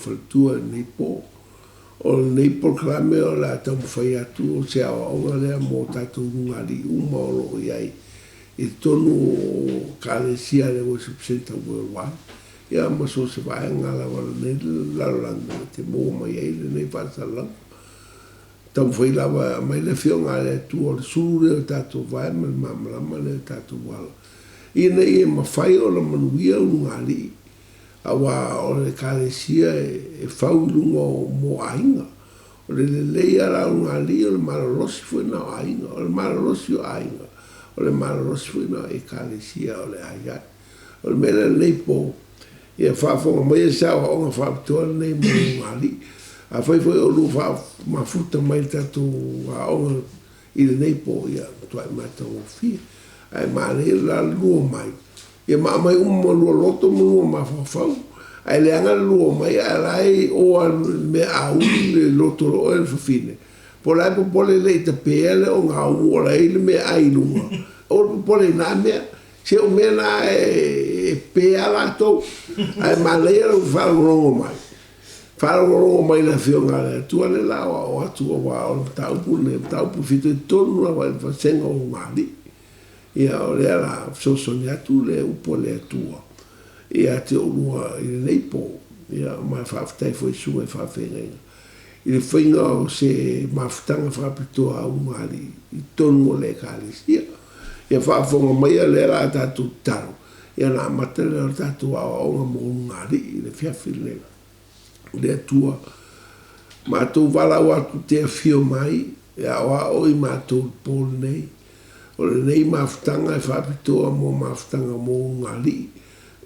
faletua i lenei po. O lenei polokalame o le a taumafai atu o se aoaoga lea mo tatou ulugalii uma o lo o i ai i totonu o Ekalesia a le Worship Centre Worldwide, ia ma so o se vaega lava o lenei lalolagi e te maua mai ai lenei faasalalauga. Taumafai lava e aumai le Afioga a le Atua o le sulu lea o tatou vae ma le malamalama lea o tatou ala, ina ia mafai ona manuia ulugalii, aua o le Ekalesia e fau i luga o mo aiga. O le lelei lava la o ulugalii o le malolosi foi lena o aiga, o le malolosi o aiga, o le malolosi foi lena o Ekalesia o le a i ai. O le mea lea lenei po, ia faafofoga maia se aoaoga faapitoa lenei mo ulugalii. Afai foi o lua mafuta mai le tatou aoga i lenei po, ia matuai matagofie. Ae manaia la le lua omai, ia ma aumai uma ma lua loto ma lua mafaufau. Ae leaga le lua omai ae la e o lava i le mea auli le loto o oe le fafine. Po o le a e popole le i tapea le ogaumu o la e i ai le meaai i luga. Aua le popole i na mea. Se o mea na e pe a latou, ae manaia lou faalogologo mai. Faalogologo mai i le Afioga a le Atua lea la aoao atu aua o le mataupu lenei, o le mataupu e fitoitonu lava i le vasega o ulugalii. Ia o lea la fesoasoani atu le upu a le Atua ia te oulua i lenei po. Ia ma e faafetai foi i susuga i faafeagaiga i le faiga o se mafutaga faapitoa a ulugalii i totonu o le Ekalesia. Ia faafofoga maia lea la a tatou tatalo, ia ona amata lea o le tatou aoaoga mo ulugalii i le afiafi lenei. Le Atua, matou valaau atu te afio mai e aoao i matou i le po lenei. O lenei mafutaga e faapitoa mo mafutaga mo ulugalii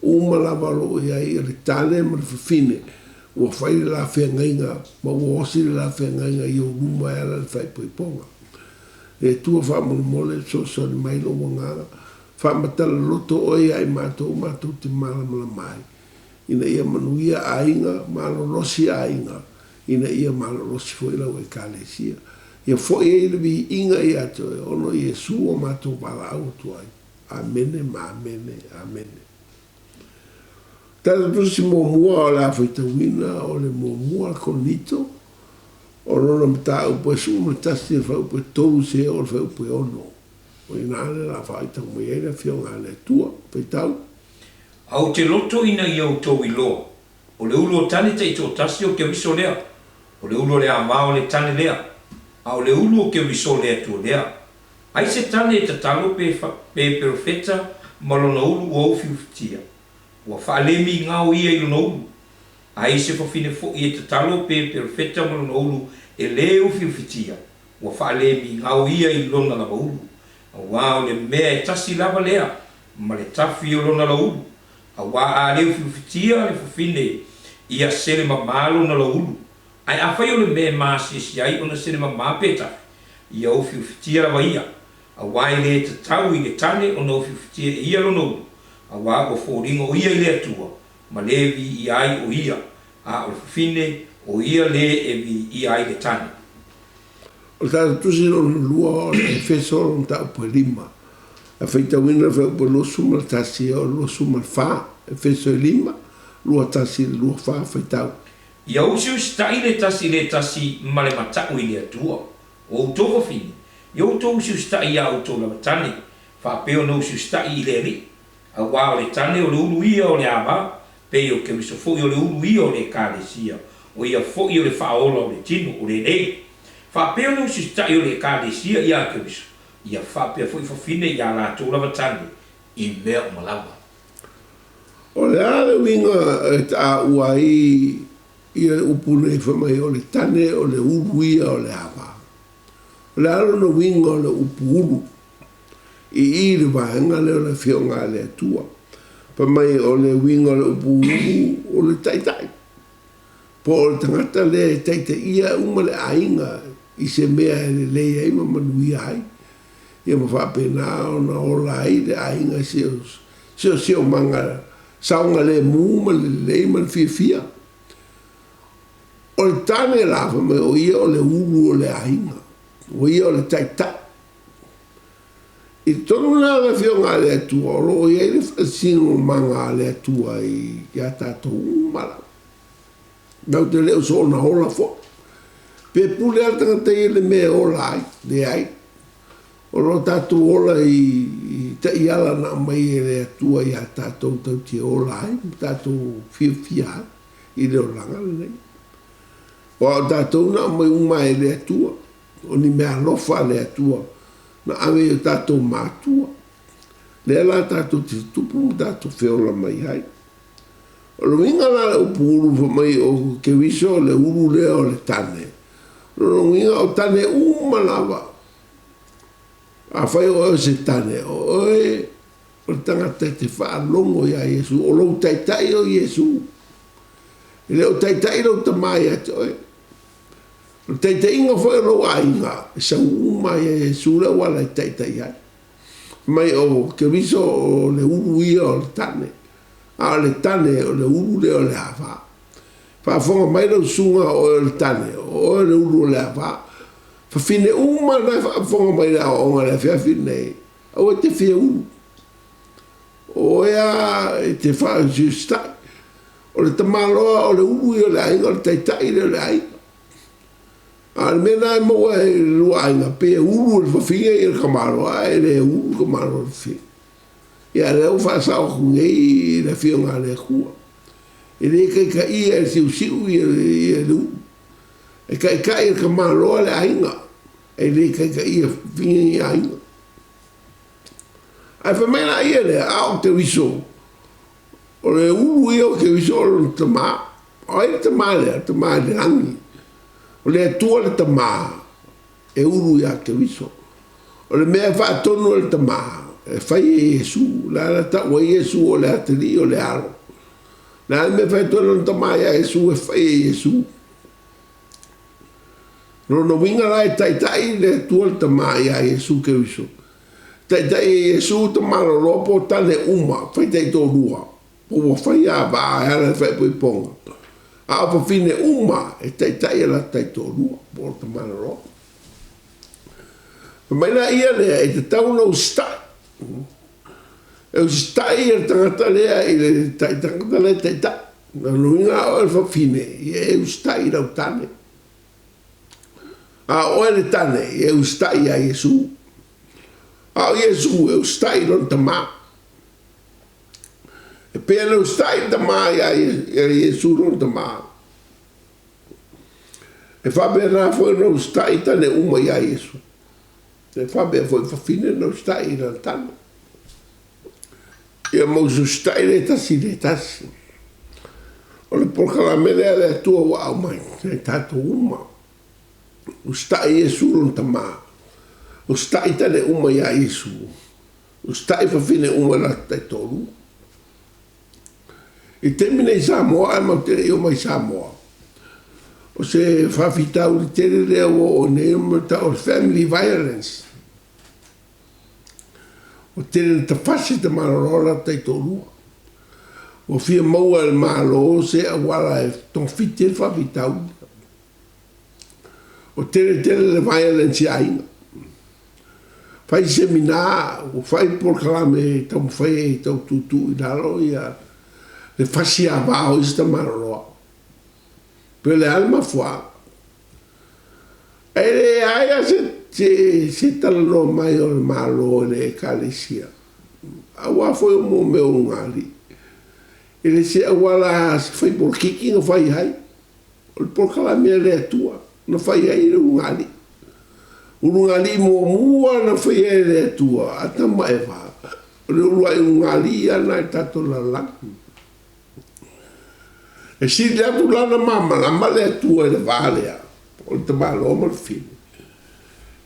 uma lava o lo o i ai o le tane ma le fafine ua fai le la feagaiga ma ua osi le la feagaiga i ou luma e ala i le faaipoipoga. Le Atua faamolemole, fesoasoani mai lou agaga, faamatala loto oe ia i matou matou te malamalama ai, ina ia manuia aiga, malolosi aiga, ina ia malolosi foi lau Ekalesia. Ia foi ai le viiga ia te oe, ona o Iesu ua matou valaau atu ai. Amene ma amene. Amene. Tatou Tusi muamua o le a faitauina o le muamua Korinito, O lona mataupu e 11 i le fuaiupu e 3 seia oo i le fuaiupu e 6. O i ina lea o le a faaitau mai ai le Afioga a le Atua. Faitau. A ou te loto ina ia outou iloa, o le ulu o tane taitoatasi o Keriso lea, o le ulu o le ava o le tane lea, a o le ulu o Keriso o le Atua lea. Ai se tane e tatalo pe, pe perofeta ma lona ulu ua ufiufitia, ua faalemi gao ia i lona ulu. Ai se fafine foʻi e tatalo pe perofeta ma lona ulu e lē ufiufitia, ua faalemigao ia i lona lava ulu, auā o le mea e tasi lava lea ma le tafi o lona lauulu, auā a lē ufiufitia le fafine ia sele mamā lona lauulu, ae afai o le mea e masiasi ai ona sele mamā pe tafi, ia ufiufitia lava ia, auā e lē tatau i le tane ona ufiufitia e ia lona ulu, auā ua foliga o ia i le Atua, ma lē viia ai o ia, a o le fafine, o ia lē e viia ai le tane. O le tatou tusi lona lua o le Efeso lona mataupu e lima, a faitauina le fuaiupu e 21 e oo i le 24, Efeso e lima, 21 i le 24, faitau. Ia usiusitaʻi le tasi i le tasi ma le mataʻu i le Atua. O outou fafine, ia outou usiusitaʻi iā outou lava tane, faapea ona usiusitaʻi i le Alii. Auā o le tane o le ulu ia o le ava, pei o Keriso foʻi o le ulu ia o le Ekalesia, o ia foʻi o le Faaola o le tino, o lenei. Faapea ona usiusitaʻi o le Ekalesia iā Keriso, ia faapea foʻi fafine iā latou lava tane i mea uma lava. O le a le uiga e taua ai ia le upu nei fai mai o le tane o le ulu ia o le ava? O le a lona uiga o le upu ulu? I i le vaega lea o le Afioga a le Atua. Fai mai o le uiga o le upu ulu o le taitai. Po o le tagata lea e taitaia uma le aiga i se mea e lelei ai ma manuia ai. Ia ma faapena ona ola ai le aiga i se siosiomaga saogalemu ma le lelei ma le fiafia. O le tane la, fai mai o ia o le ulu o le aiga, o ia o le taitai. I totonu la o le Afioga a le Atua, o lo o i ai le faasinomaga a le Atua ia tatou uma lava. Matou te le o soona ola foi. Pe pule lava le tagata ia i le mea e ola ai? Leai. O lo tatou ola i taiala na aumai e le Atua ia tatou tatou te ola ai ma tatou fiafia ai i le olaga lenei. Aua o tatou na aumai uma e le Atua, o ni meaalofa a le Atua na ave i o tatou matua, lea la tatou te tupu ma tatou feola mai ai. O le uiga la o le upu ulu fai mai o Keriso o le ulu lea o le tane, o lona uiga o tane uma lava. Afai o oe o se tane, o oe o le tagata e te faalogo iā Iesu, o lou taitai o Iesu. E le o taitai lou tama ia te oe. O le taitaiga foi o lou aiga, e sau uma lava ia Iesu le auala e taitai ai. Fai mai o Keriso o le ulu ia o le tane, a o le tane o le ulu lea o le ava. Faafofoga mai lau susuga o oe o le tane, o oe o le ulu o le ava. Fafine uma na e faafofoga mai i le aoaoga i le afiafi lenei, aua e te fia ulu. O oe lava e te faausiusitai. O le tamaloa o le ulu ia o le aiga, o le taitai lea o le aiga. A o le mea lena e maua e le lua aiga, pei e ulu e le fafine ia le tamaloa ae le ulu le tamaloa i le fafine. Ia a o lea ua faasao atu nei i le Afioga a le Atua. E le taitaia e le siusiu ia le ulu. E taitai e le tamaloa le aiga, e le taitaia e fafine ni aiga. Ae fai mai laia lea, a o Keriso, o le ulu ia o Keriso o lona tama. O ai le tama lea? O le tama i le lagi. O le Atua le tama e ulu iā Keriso. O le mea e faatonu e le tama, e fai e Iesu. O le a la tau ai Iesu o le Atalii o le Alo? O le a le mea e fai atu ai lona tama iā Iesu e fai e Iesu? O lona uiga la e taitai le Atua le Tama iā Iesu Keriso. Taitai e Iesu tamaloloa po o tane uma, fai taitoalua, po ua fai a vaa e ala i le faaipoipoga. A o fafine uma e taitai e latou taitoalua po o tamaloloa. Fai mai la ia lea e tatau ona usitai. E usitai le tagata lea i le tagata lea e taitai. O lona uiga a oe o le fafine, ia e usitai i lau tane. A o oe le tane, ia e usitai iā Iesu. A o Iesu, e usitai i lona Tama. E pei ona usitai le Tama iā Iesu lona Tama. E faapena foi ona usitai tane uma iā Iesu. E faapea foi fafine ona usitai i lana tane. Ia ma usiusitai le tasi i le tasi. O le polokalame lea a le Atua ua aumai ia i tatou uma. Usitai Iesu lona Tama. Usitai tane uma iā Iesu. Usitai fafine uma i latou taitoalua. I le taimi nei i Samoa ae matou te le i oo mai i Samoa, o se faafitauli tele lea ua oo nei o le tau o le family violence. Ua tele ina tafasi te malolo o latou taitoalua. Ua fia maua e le Malo se auala e togafiti ai le faafitauli. Ua tele tele le violence i aiga. Fai semina, ua fai polokalame e taumafai ai e tau tuutuu i lalo ia le fasi ava o isi tamaloloa. Pe o le a le mafuaaga. E leai lava se, se talanoa mai o le Malo i le Ekalesia, aua foi o mea o ulugalii. E le se auala se fai polokiki na fai ai. O le polokalame a le Atua na fai ai le ulugalii. Ulugalii muamua na faia e le Atua, Atama ma Eva, o le uluai ulugalii lava lena i le tatou lalolagi. E sili atu la ona malamalama le Atua i le va lea o le tamaloa ma le fine,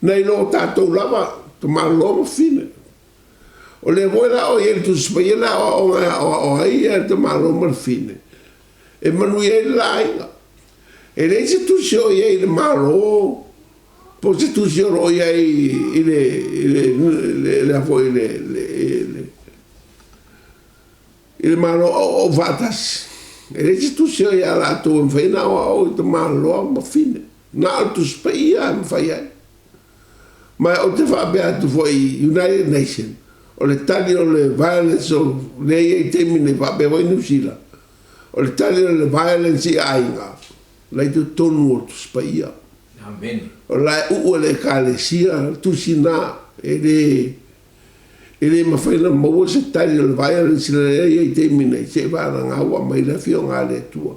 nai lo tatou lava tamaloa ma fine. O lea foi la o i ai le Tusi Paia le aoaoga e aoao ai le tamaloa ma le fine, e manuia ai le la aiga. E leai se tusi o i ai i le Malo po o se tusi o lo o i ai i le, i le, le, le, foi, le, le, le, i le Malo Auau Faatasi. E leai se tusi o ia latou e mafai ona aoao i tamaloa ma fine. Na o le Tusi Paia e mafai ai. Ma ou te faapea atu foi i United Nation, o le tali o le violence o lea e i ai i le taimi nei, faapea foi Niu Sila, o le tali o le violence i aiga. La i totonu o le Tusi Paia. Amene. O la e uu e le Ekalesia le Tusi na, e le, e le mafai ona maua se tali o le violence lea e i ai i taimi nei, se i vagana ua aumai le Afioga a le Atua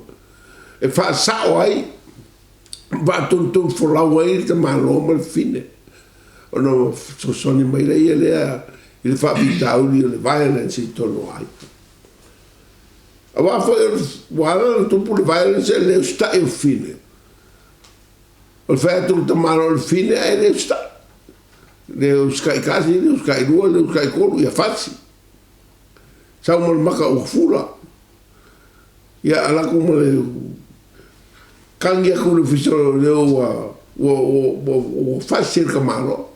e faasao ai, faatonutonu folau ai le tamaloa ma le fafine, ona fesoasoani mai laia lea i le faafitauli o le violence i totonu o aiga. Aua foi ua ala ona tupu le violence e le usitai o fafine. O le fai atu o le tamaloa i le fafine ae le usitai. Le usitai tasi, le usitai lua, le usitai tolu, ia fasi. Sau ma le maka ua fula. Ia alu atu ma le kagi atu i le ofisa o leoleo ua, ua, ua, ua fasi e le tamaloa.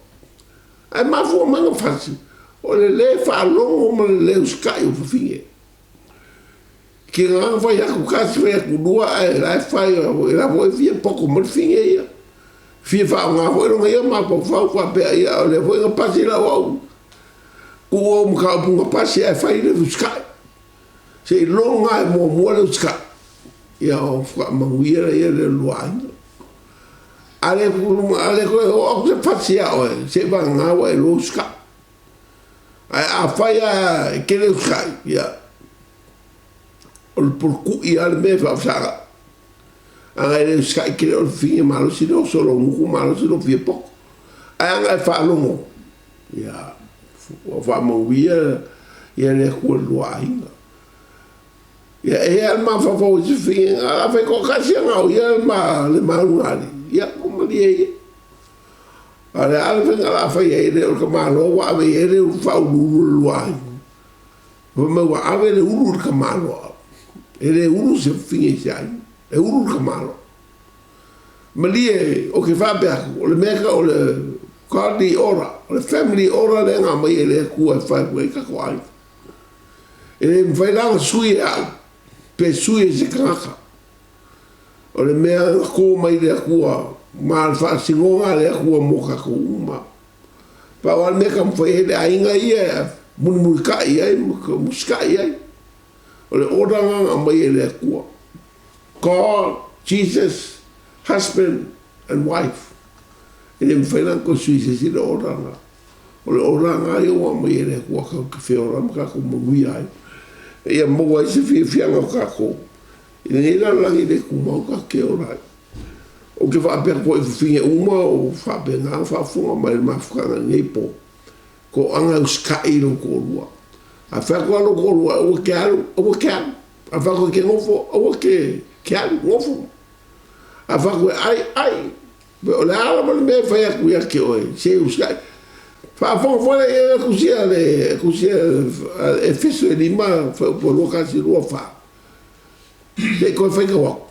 Ae mafua mai ona fasi, o le le faalogo ma le le usitai o fafine. Kina fai atu tasi, fai atu lua, ae la e fai, e la foi e fia poto mai le fafine ia. Fia faaaoga foi lona ia mafaufau faapea, ia o lea foi na pasi lau au, tuu au mataupu na pasi ae fai le usitai. Se i loga e muamua le usitai, ia ona faatoa manuia lea o le lua aiga. A le toe oo atu se fasi ia oe, se i vagana ua e iloa usitai. Ae afai lava e te le usitai, ia, o le polokui lava le mea e faafesagai. Ana e le usitai tele o le fafine malosi le oso o lou gutu malosi lou fia poto. Ae ana e faalogo, ia, ua faamanuia ia le Atua i le lua aiga. Ia, e i ai lava le mafaufau i se fafine, afai toatasi a na o ia le malugalii, ia, ua malie ia. A o le a le faiga o le a fai ai, e le o le tamaloa ua ave i ai le ulu faauluulu o le lua aiga. Fai mai ua ave le ulu i le tamaloa. E le ulu se fafine i se aiga, e ulu le tamaloa. Malie, ou te faapea atu, o le mea o le godly order, o le family order lea na aumai e le Atua e fai ai tatou aiga. E le mafai la ona sui e au, pe sui e se tagata. O le mea na to mai le Atua ma le faasinoga a le Atua mo tatou uma. Pau lava le mea e taumafai ai le aiga ia e mulimulitai ai ma musikai ai. O le order lena na aumai e le Atua. God, Jesus, husband and wife. E le mafai la ona toe sui e se isi le order lena. O le order lena ia ua aumai e le Atua tatou te feola ma tatou manuia ai. Ia maua ai se fiafiaga o tatou I lenei lalolagi le tumau tatou te ola ai. Ou te faapea atu ai i fafine uma o faapena ona faafofoga mai i le mafutaga i lenei po, toaga e usitai i lou toalua. A fai atu lava lou toalua, aua e te alu, aua e te alu. A fai atu e te nofo, aua e te alu, nofo. A fai atu e ai, ai. O le a lava le mea e fai atu ia te oe, se usitai. Faafofoga foi lea i le tusi a le tusi a Efeso e 5, fuaiupu 2, 1, 2, 4. Se i toe faitau atu.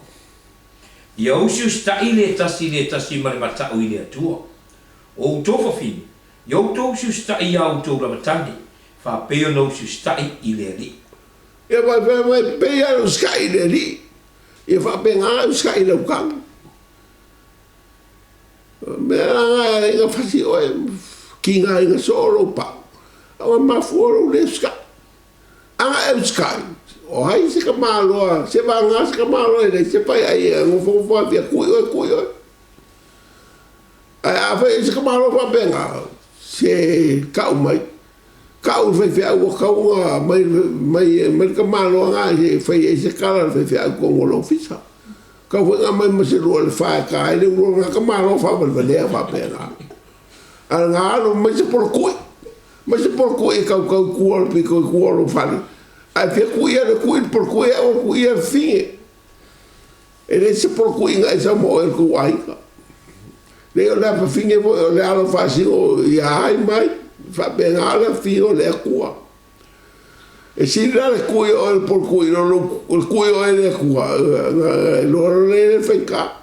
Ia usiusitaʻi le tasi i le tasi ma le mataʻu i le Atua. O outou fafine, ia outou usiusitaʻi iā outou lava tane, faapei ona usiusitaʻi i le Alii. Ia faapea mai, pei lava le usitai i le Alii, ia faapena le usitai i lau tane. O le mea la lena e ala ai ona fasi oe, tigaina soo lou pau, a ua mafua lou le usitai. Ana e usitai, o ai se tamaloa, se vagana se tamaloa e leai se faiai e nofonofo ai fia kui oe, kui oe. Ae afai e se tamaloa faapena, se tau mai, tau i le faifeau ua tatau ona mai, mai, mai le tamaloa na e fai ai se tala a le faifeau i totonu o le ofisa. Tau foi na aumai ma se lua i le fa e ta ai le ulu o lena tamaloa faavalevalea faapena. A o lena alu mai se polokui. Mai se polokui e kaukau i tua o le pito i tua o lou fale, ae fia kuia le kui le polokui ae ua kuia le fafine. E leai se polokui na e sau ma oe i le tou aiga. Leai o le afafine foi o le alo faasino ia ai mai, faapena le afafine o le Atua. E sili la le kui o oe le polokui i lo le kui o oe e le Atua, na iloa loa lea e le faigata.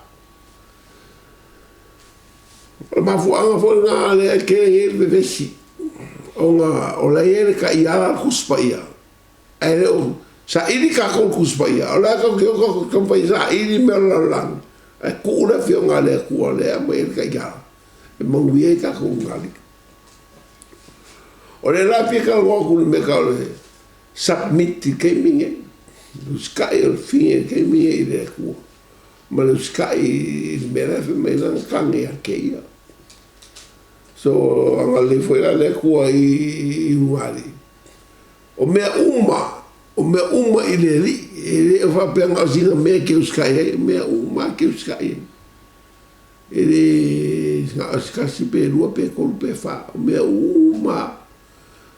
O le mafuaaga foi lena lea e tele ai le vevesi, ona o la e i ai le taiala a le Tusi Paia, ae le o saili tatou i le Tusi Paia. O la e tatou te o tatou te taumafai e saili mea o le lalolagi, ae tuu le Afioga a le Atua lea e aumai ai le taiala e manuia ai tatou ulugalii. O lea la e fia talanoa atu i le mea tau o le submit i le taimi lenei, le usitai o le fafine i le taimi lenei i le Atua. ma le usikai i le mea la e fai mai lana tane ia te ia. So, agalelei foi la le Atua i Ulugalii. O mea uma, o mea uma i le Alii, e le o faapea na o sina mea e te usikai ai, o mea uma e te usikai ai. E le na o se tasi pe lua pe tolu pe fa, o mea uma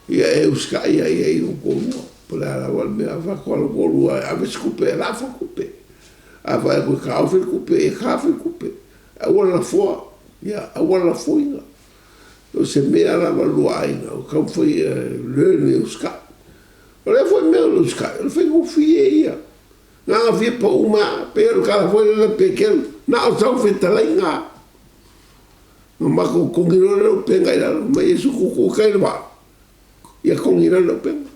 ia e usikai ai i ai lou toalua. Po o le a lava le mea, a fai atu lava lou toalua e ave se tupe, e lafo le tupe. A fai atu e taofi le tupe, ia taofi le tupe. Aua le lafoa, ia aua le lafoina. So o se mea lava lua aiga, o taumafai e learn e usikai. O lea foi mea o le usikai, o le faigofie ia. Na ona fia pau mai lava, pei o le tala foi lele a Peteru, na o sau fetalaiga lava. Na matou togi loa lea o le upega i lalo, fai mai Iesu, tuutuu i tai le vaa, ia togi i lalo le upega.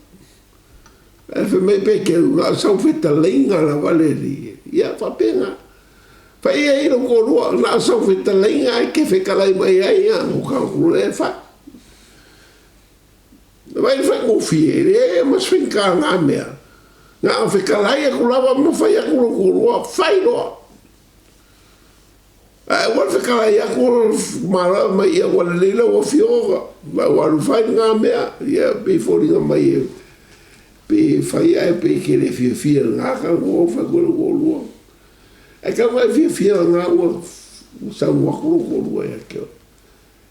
Ae fai mai Peteru, na o sau fetalaiga lava le Alii. Ia, faapena. Fai ai lou toalua, na o sau fetalaiga e te fetalai mai ai, ia, ona ou tago atu loa lea e fai. Vaai i le faigofie, e leai lava ma se faigata o na mea. Na ona fetalai atu lava ma fai atu lou toalua, fai loa. Ae aua le fetalai atu o le malo mai ia ua lelei lau afioga, ma ua alu fai lena mea, ia pei e foliga mai e pei e fai ae pei e te le fiafia i lena talanoa ua fai atu e lou toalua. Ae tatau ona e fiafia lena ua saunoa atu lou toalua ia te oe.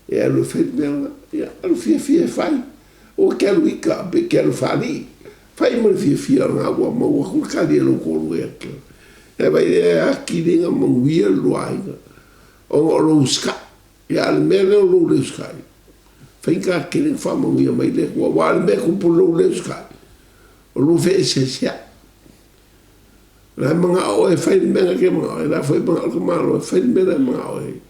E alu e fai le mea lena. Ia, alu fiafia e fai. Aua e te alu ita pe e te alu faalii. Fai ma le fiafia o lena ua maua atu le tali a lou toalua ia te oe. Ae vaai lea e atili ai ona manuia le lua aiga ona o lou usikai. Ia a o le mea lea o lou le usikai, faigata tele ona faamanuia mai le Atua aua o le mea e tupu i lou le usikai, o lua feeseeseai. O la e manao oe e fai le mea na e manao ai, o la foi e manao le tamaloa e fai le mea la e manao ai.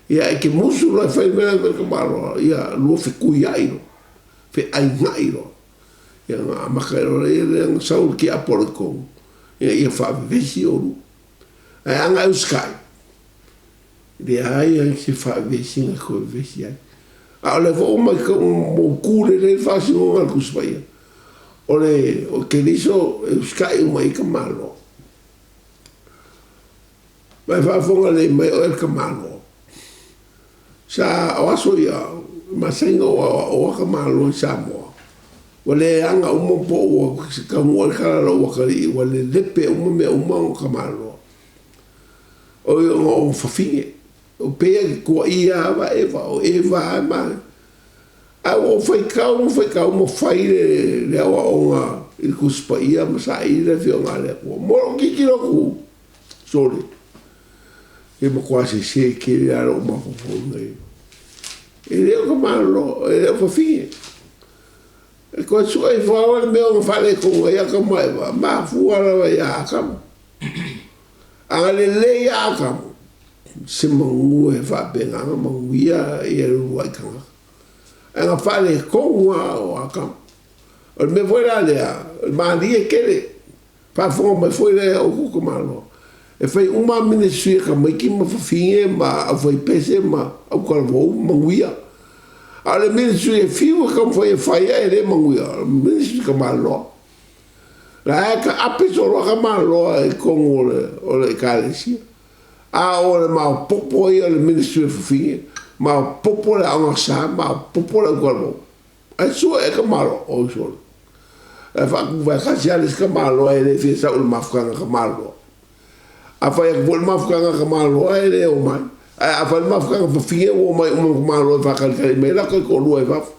Ia e te musu loa e fai le mea la e fai le tamaloa, ia lua fetuiai loa, feainai loa. Ia ona amata ai loa lea ona sau le tiapolo i totonu, ina ia faavevesi oulua. Ae a na e usikai, leai lava se faavevesiga e toe vevesi ai. A o lea foi ua matau mautu lelei le faasinoga a le Tusi Paia, o le o Keriso e usikai uma i ai tamaloa. Ma e faafofoga lelei mai oe le tamaloa. Sa o aso ia, e masani ona ou aoaoa tamaloa i Samoa. Ua leaga uma po ua taunuu ai le tala a lou atalii ua lelepe uma mea uma ona tamaloa. Oi ona o fafine. O pei e tuuaia lava Eva, o Eva lava e manaia. Ae ua ou faitau ma faitau ma fai le aoaoga i le Tusi Paia ma saili le Afioga a le Atua. Mo lou tilotilo atu, sole, e matua sese tele lava lou mafaufauga i E le o ka malolo, e le o fafine. E toe sue ifo lava le mea ona faaletonu ai Atamu ma Eva, mafua lava ia Atamu. Agalelei ia Atamu, se manu e faapena ona manuia ia le uluai tagata. Ae na faaletonu lava o Atamu. O le mea foi la lea, o le malie tele. Faafofoga mai foi lea ia outou tamaloa, e fai uma lava ministry a tamaiti ma fafine ma aufaipese ma autalavou ma manuia. A o le ministry e fiu e taumafai e fai ae le manuia, o le ministry tamaloa. La e taape solo lava tamaloa i totonu o le, o le ekalesia. A o le maopopo ia o le ministry a fafine, maopopo le aoga sa, maopopo le autalavou. Ae sue e tamaloa, oi sole. Ae faatuvaetasi lava le isi tamaloa e le fia sau i le mafutaga tamaloa. A fai atu foi le mafutaga tamaloa e le omai. Ae a fai le mafutaga fafine ua omai uma ma tamaloa e faatalitali mai ai latou toalua i fafo.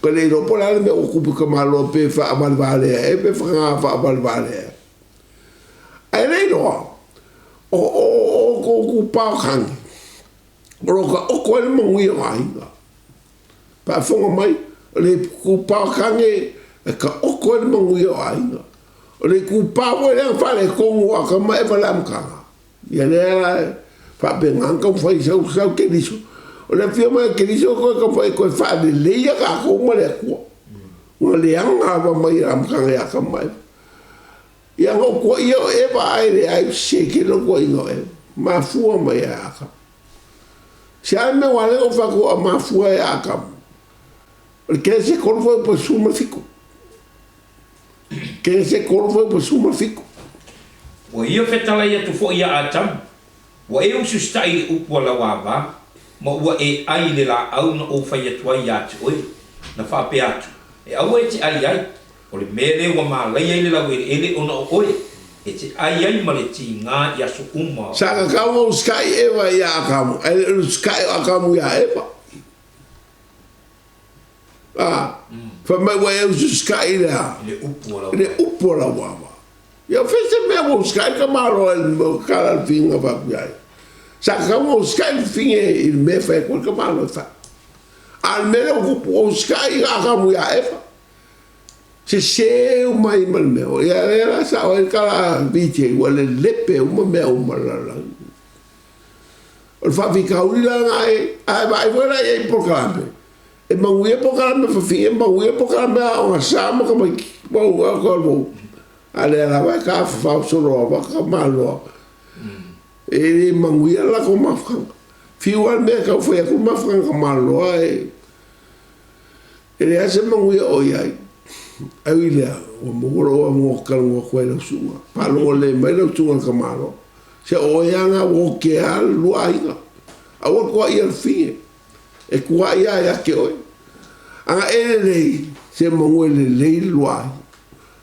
Ou te le iloa po o le a le mea ua tupu i tamaloa pe faavalevalea ea pe faavalevalea ea. Ae le iloa o outou itupa o tagi o lo o taoto ai le manuia o aiga. Faafofoga mai, o le itupa o tane e taoto ai le manuia o aiga. O le itupa foi lea na faaletonu o Atama Eva i le amataga, ia lea la e faapena ona taumafai sau sau Keriso. O le afio mai o Keriso toe taumafai e toe faaleleia tatou ma le Atua. Ua leaga lava mai le amataga ia Atama ma Eva. Ia na ou tuuaia o Eva ae leai, sese tele lou tuuaiga o Eva. Mafua mai ia Atama. Se a le mea ua ala ai ona ou fai atu a mafua ia Atamu? O le Kenese 3 fuaiupu 17. Kenese 3 fuaiupu 17. Ua ia fetalai atu foi ia Atamu. Ua e usiusitaʻi i le upu a lau ava, ma ua e ʻai i le lāʻau na ou fai atu ai iā te oe, na faapea atu, E aua e te ʻai ai, o le mea lea ua mālaia ai le laueleele ona o oe, e te ʻai ai ma le tīgā i aso uma o Sa kakau ma usikai Eva iā Akamu, ae le o le usikai o Akamu iā Eva. A, fai mai ua e usiusikai i le a? I le upu a lau I le upu a lau ava. Ia o fea se mea ua usikai le tamaloa i le mea o kala le figa fai atu ia ia. Sa tatau ona usikai le fafine i le mea e fai atu ai le tamaloa e fai. A o le mea lea ua tupu, ua usikai ia Atamu ia Eva. Sese uma ai ma le mea. Ia lea la sao ai le tala a VJ, ua lelepe uma mea uma o le lalolagi. O le faafitauli la lena e, a e vaai foi la i ai i polokalame, E manuia polokalame fafine, manuia polokalame aoga sa ma tamaiti. A lea lava e tafafao solo lava ka maloa. E le manuia le latou mafutaga. Fiu lava le mea e tau fai atu le mafutaga tamaloa e leai se manuia o i ai. Ae ui i lea, ua maua lou avanoa ou te talanoa atu ai i lau susuga. Faalogo lelei mai lau susuga i le tamaloa. Se o oe lava lena ua otea le lua aiga. Aua le toaia le fafine. E tuai lava ia te oe. Ana e lelei, se manu e lelei le lua aiga.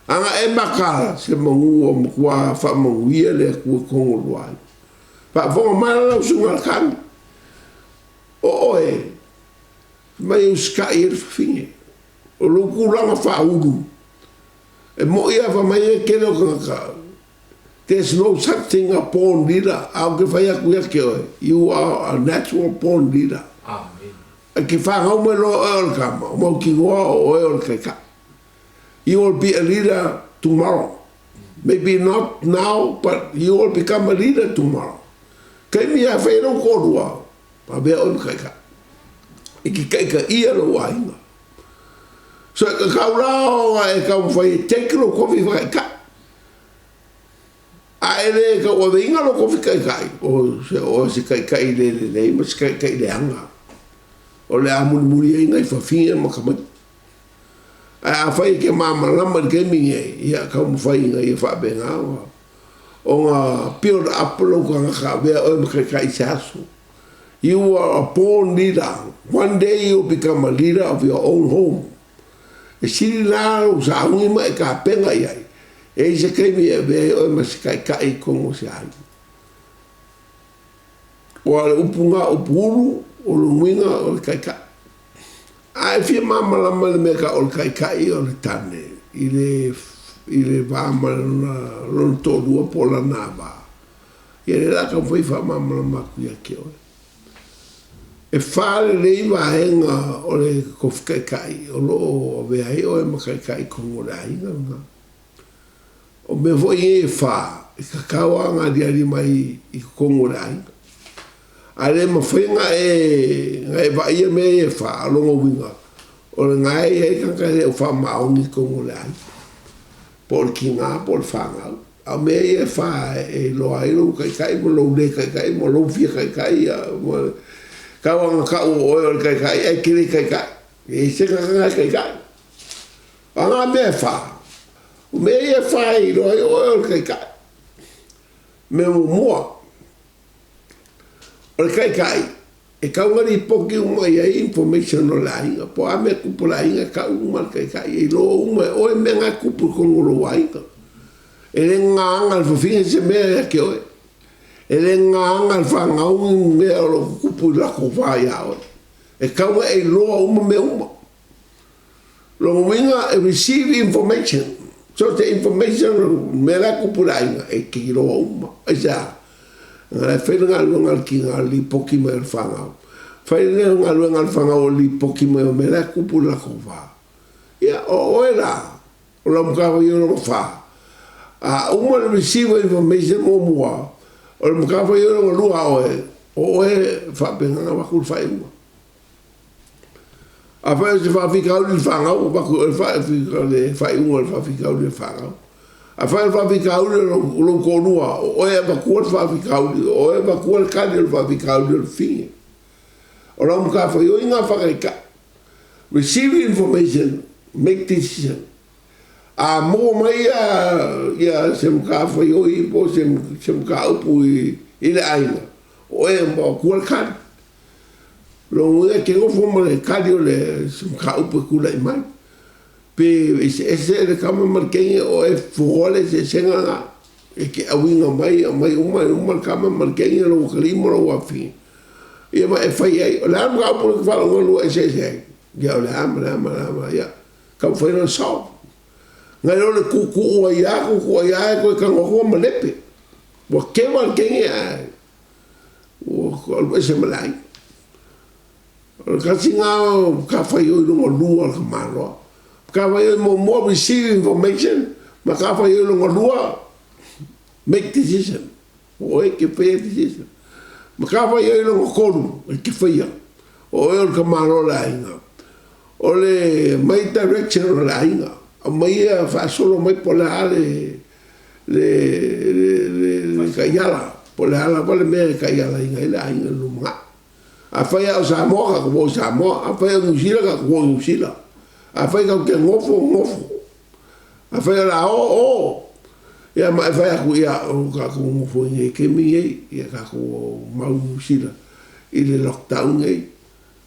Ana e mataala, se manu ua matua faamanuia le Atua i totonu o le lua aiga. Faafofoga mai la lau susuga i le tane, o oe, fai mai e usitai ai le fafine. O lou tulaga faaulu, e moi lava fai mai e tele o tagata, There's no such thing a born leader, a ou te fai atu ia te oe, you are a natural born leader. E te whanau mai loa oe o le tama, o mautinoa o oe o le taitai. You will be a leader tomorrow. Maybe not now, but you will become a leader tomorrow. Taimi a whai lou kōrua, avea oe ma taitai. E te taitaia lou aiga. So e kakau la ona e taumafai e take lou kofi whakaitai. A e le tauaveina lou kofi taitai, o se oe se taitai le lelei ma se taitai leaga, o le a mulimuli ai nai fafine ma tamaiti. Ae afai e te malamalama i le taimi nei, ia taumafai ina ia faapena ona ona build up lou tagata avea oe ma taitai i se aso. You are a born leader. One day you will become a leader of your own home. E sili la lou sauni ma e tapena i ai, e i ai se taimi e avea ai oe ma se taitai i totonu o se aiga. Ua o le upu na upu ulu, o lona uiga o le taitai. A e fia malamalama i le mea tau o le taitai o le tane i le i le va ma lona lona toalua po o lana va, ia lea o le a taumafai e faamalamalama atu ia te oe. E lelei vaega o le tofi taitai o lo o avea ai oe ma taitai i totonu o le aiga lena. O mea foi nei e whā, e kakau a ngā aliali mai i totonu o le aiga. A le mawhai ngā e, ngā e vaia mea ia e whā, o lona uiga, o le ngā e iai tagata e le o whaamaoni i totonu o le aiga. Po o le kīnā, po o le whānau. A o mea ia e whā e iloa ai lou taitai ma lou le taitai ma lou fia taitai, ia, ma, kau anga kau o oe o le taitai, ae te le taitai. E i se tagata ngā e taitai. O ngā mea e whā. O mea ia e whā e iloa ai o oe o le taitai. Mea muamua, o le taitai, e kau ngā ripoti uma i ai information o le aiga. Po o a mea kupu o le aiga, e kau uma le taitai. E iloa uma e oe mea ngā kupu i totonu o lou aiga. E le ngāanga le fafine se mea ia te oe. E le ngāanga le whāngaungi mea o lo kupu i lako wā ia oe. E kau e iloa uma mea uma. Lona uiga e receive information. So se information mea la e kupu i le aiga, e kiloa uma. Aisea? Leaga e fai le galuega a le kiga o le lipoti mai o le fanau. Fai le galuega a le fanau o le lipoti mai o mea la e kupu i le latou va. Ia, o oe la, o lau matafaioi lona fa. A uma le receive o information muamua, o le matafaioi lona lua a oe, o oe e faapena ona avatu le faaiuga. Afai o se faafitauli le fanau, avatu e oe le faaiuga o le faafitauli o le fanau. Afai o le faafitauli o lou toalua, o oe e avatua le faafitauli, o oe e avatua le tali o le faafitauli o le fafine. O lau matafaioi lena faataitai, receive information, make decision. A maua mai ia se matafaioi po o se mataupu i i le aiga, o oe e maotua le kali. Lona uiga e te nofo ma le kali o le se mataupu e tulai mai. Pe eseese le tama ma le teine, o oe e fofoa le eseesega lena. E te auina mai, aumai uma e uma le tama ma le teine, lou atalii ma lou afafine, ia ma e fai ai. O le a le mataupu lea e te faalogo ai e lua eseese ai? Ia o le a ma le a ma le a ma le a, ia taumafai loa e solve. Nai lo le tuutuu ai lava, tuutuu ai lava e toe tago atu ua malepe. Ua keva le teine ae ua alu ese ma le aiga. O le tasi lena o matafaioi lona lua o le tamaloa. Matafaioi muamua, receive information, matafaioi lona lua, make decision. O oe e te faia decision. Matafaioi lona tolu e te faia, o oe o le tamaloa o le aiga. O le aumai direction o le aiga, aumaia faasolo mai po o le a le le le taiala, po o le a lava le mea e taialaina ai le aiga i le lumanai. Afai lava o Samoa, tatou o i Samoa. Afai o Niu Sila, tatou o i Niu Sila. Afai tatou te nofo, nofo. Afai o le a o, o. Ia ma e fai atu, ia, o tatou nofo i inei i le taimi lenei, ia tatou omai i Niu Sila i le lockdown lenei.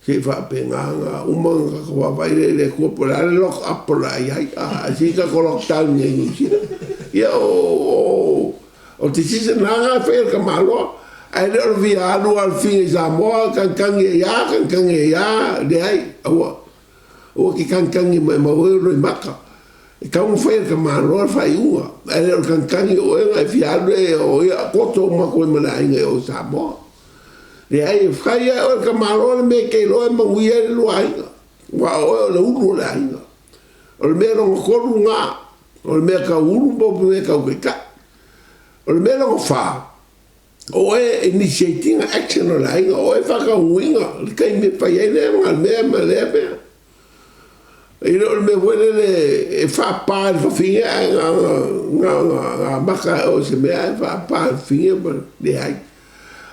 Se i faapena ona uma ona tatou vaavaai lea i le Atua po o le a le lock up o le a i ai, ae se i tatou lockdown i Niu Sila. Ia o o decision la na e fai e le tamaloa, ae le o le fia alu lava o le figa i Samoa, tagitagi ai lava, tagitagi ai lava, leai, aua. Aua te tagitagi maimau ai o loimata. E tatau ona fai e le tamaloa le faaiuga, ae le o le tagitagi o oe ona e fia alu lea o ia koto uma atu ai ma le aiga i o i Samoa. Leai, e fai lava e oe le tamaloa le mea e te iloa e manuia ai le lua aiga, aua o oe o le ulu o le aiga. O le mea lona tolu lena, o le mea tau ulu po o le mea tau taitai. O le mea lona fa, o oe e initiate ina action o le aiga, o oe e faataunuuina le taimi e fai ai lea mea ma lea mea. E le o le mea foi lele e faapa i le fafine ae na ona amata e oe i se mea ae faapa i le fafine ma leai.